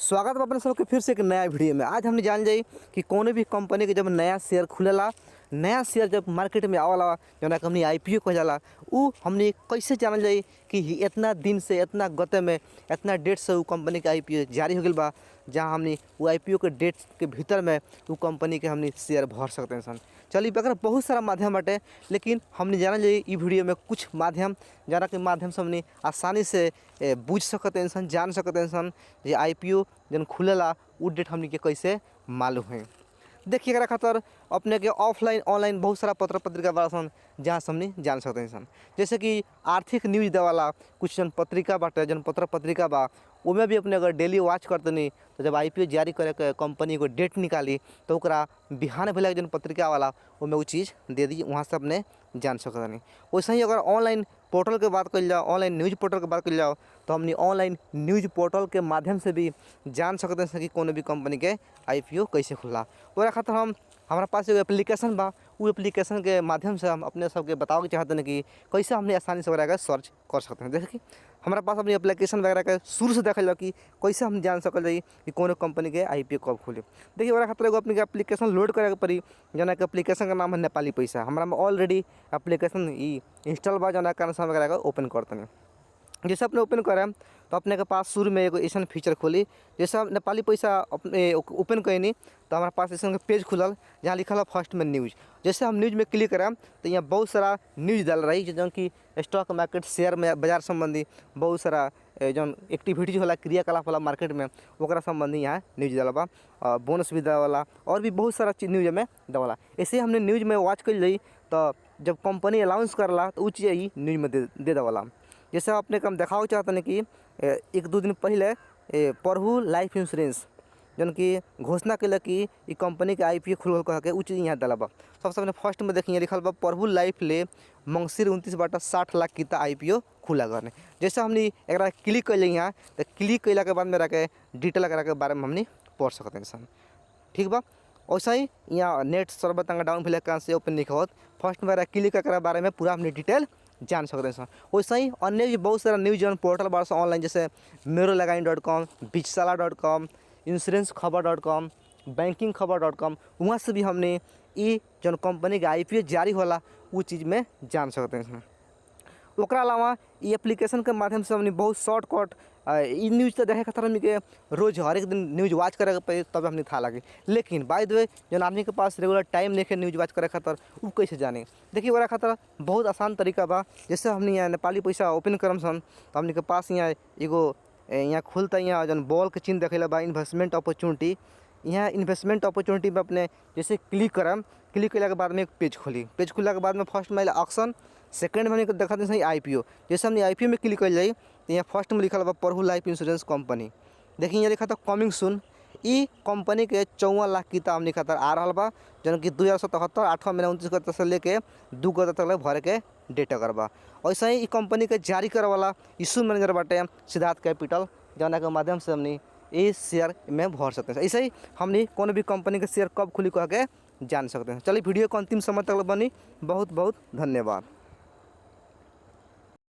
स्वागत बा अपने सबके फिर से एक नया वीडियो में। आज हमने जान जाई कि कोनो भी कंपनी के जब नया शेयर खुलेला, नया शेयर जब मार्केट में आवाला, जौना के हमनी आईपीओ कहल जाला, उ हमनी कैसे जानल जाई कि इतना दिन से, इतना गते में, इतना डेट से उ कंपनी के आईपीओ जारी हो गइल बा, जहां हमनी उ आईपीओ के डेट के भीतर में उ कंपनी के हमनी शेयर भर सकते हैं सन। चलिए एकर बहुत सारा माध्यम बाटे, लेकिन हमनी जानल जाई इ वीडियो में कुछ माध्यम जौना के माध्यम से हमनी आसानी से बुझ सकते हैं सन, जान सकते हैं सन जे आईपीओ जन खुलेला उ डेट हमनी के कैसे मालूम है। देखिए एकरा खातिर अपने के ऑफलाइन ऑनलाइन बहुत सारा पत्र पत्रिका बा सन, जहाँ से हमनी जान सकते हैं सन। जैसे कि आर्थिक न्यूज देवाला कुछ जन पत्रिका बाटे, जन पत्र पत्रिका बा, उमें भी अपने अगर डेली वॉच करतनी तो जब आईपीओ जारी करे के कंपनी को डेट निकाली तो ओकरा बिहान भेला जन पत्रिका वाला उमें उ चीज़ दे दी, वहाँ से अपने जान सकतनी। वैसे ही अगर ऑनलाइन पोर्टल के बात कइल जाओ, ऑनलाइन न्यूज पोर्टल के बात कइल जाओ, तो हमनी ऑनलाइन न्यूज पोर्टल के माध्यम से भी जान सकते हैं कि कोनो भी कंपनी के आईपीओ कैसे खुला। ओकरा खातिर हम हमारा पास एगो एप्लीकेशन बा, उ एप्लीकेशन के माध्यम से हम अपने सबके बतावे के चाहते हैं कि कैसे हमने आसानी से ओकरा के सर्च कर सकते हैं। जैसे कि हमारा पास अपनी एप्लीकेशन वगैरह के शुरू से देखल जाओ कि कैसे हम जान सकल जाई कि कोनो कंपनी के आईपीओ कब खुली। देखिए ओकरा खातिर एगो अपने के एप्लीकेशन लोड करे के पड़ी, जना के एप्लीकेशन का नाम है नेपाली पैसा। हमारा में ऑलरेडी एप्लीकेशन ई इंस्टॉल बा, जना कारण से हम एकरा के ओपन करतनी। जैसे अपने ओपन करें तो अपने के पास शुरू में एगो ऐसा फीचर खोली, जैसे हम नेपाली पैसा अपने ओपन कैनी तो हमारे पास ऐसा पेज खुलल जहाँ लिखल है फर्स्ट में न्यूज। जैसे हम न्यूज में क्लिक करें तो यहाँ बहुत सारा न्यूज डाल रही, जो कि स्टॉक मार्केट शेयर में बाजार संबंधी बहुत सारा जौन एक्टिविटीज होला, क्रियाकलाप होला मार्केट में, ओकरा संबंधी यहाँ न्यूज डाल बा, बोनस भी देवाला और भी बहुत सारा चीज न्यूज में देवाला। ऐसे हमने न्यूज में वॉच कर ली तो जब कंपनी अनाउंस करला तो उ चीज़ ई न्यूज में दे देवाला। जैसे अपने के हम देखावे चाहते हैं कि एक दो दिन पहले प्रभु लाइफ इंश्योरेंस जौन कि घोषणा कैलक कि ई कंपनी के आईपीओ खुलल कह के उ चीज़ यहाँ दिला बा। सबसे पहले फर्स्ट में देखिए लिखल बा प्रभु लाइफ ले मंगसिर 29/60 लाख किता आईपीओ खुला गने। जैसे हमनी एकरा क्लिक कैले यहाँ तो क्लिक कैला के बाद मेरा के डिटेल एकरा के बारे में हमनी पढ़ सकते हैं सन, ठीक बा। वैसे ही यहाँ नेट सर्वर तंगा डाउन भेल कारण से ओपन नहीं होत, फर्स्ट में क्लिक एकरा बारे में पूरा हमनी डिटेल जान सकते हैं सन। वैसे ही अन्य भी बहुत सारा न्यूज जौन पोर्टल बा ऑनलाइन, जैसे Merolagani dot com, Bijshala dot com, insurance Khabar dot com, banking Khabar dot com, वहाँ से भी हमने ई जौन कंपनी के आईपीओ जारी होला उ चीज़ में जान सकते हैं। ओकरा अलावा ई एप्लीकेशन के माध्यम से हमने बहुत शॉर्टकट ई न्यूज तो देखे खातिर हमनी के रोज हर एक दिन न्यूज वॉच करे के पड़ी तब हमने था लगे, लेकिन बाय the way जौन आदमी के पास रेगुलर टाइम नहीं है न्यूज वॉच करे खातिर उ कैसे जाने। देखिए ओकरा खातिर बहुत आसान तरीका बा। जैसे हमने यहाँ नेपाली पैसा ओपन करम सन तो हमनी के पास यहाँ एगो यहाँ खुलता यहाँ जौन बॉल के चिन्ह देखेला बा इन्वेस्टमेंट अपॉर्चुनिटी, यहाँ इन्वेस्टमेंट अपॉर्चुनिटी में अपने जैसे क्लिक करम, क्लिक कैला के बाद में एक पेज खुली, पेज खुलला के बाद में फर्स्ट में ऑक्शन, सेकंड में हमनी देखा दी आईपीओ। जैसे हमने आईपीओ में क्लिक कइल जाई तो यहाँ फर्स्ट में लिखल बा प्रभु लाइफ इंश्योरेंस कंपनी। देखिए यहाँ लिखा था कमिंग सून, ई कंपनी के 54 लाख किताब हमनी खातिर आ रहा बा, जौन कि 2077 8वां महीना 29 गत से लेके 2 गत तक भरे के डेट अगर बा। वैसे ही ई कंपनी के जारी करे वाला इशू मैनेजर बाटे सिद्धार्थ कैपिटल, जौना के माध्यम से हमनी इस शेयर में भर सकते हैं। ऐसे ही हमनी कोनो भी कंपनी के शेयर कब खुली कह के जान सकते हैं। चलिए वीडियो को अंतिम समय तक बनी, बहुत बहुत धन्यवाद।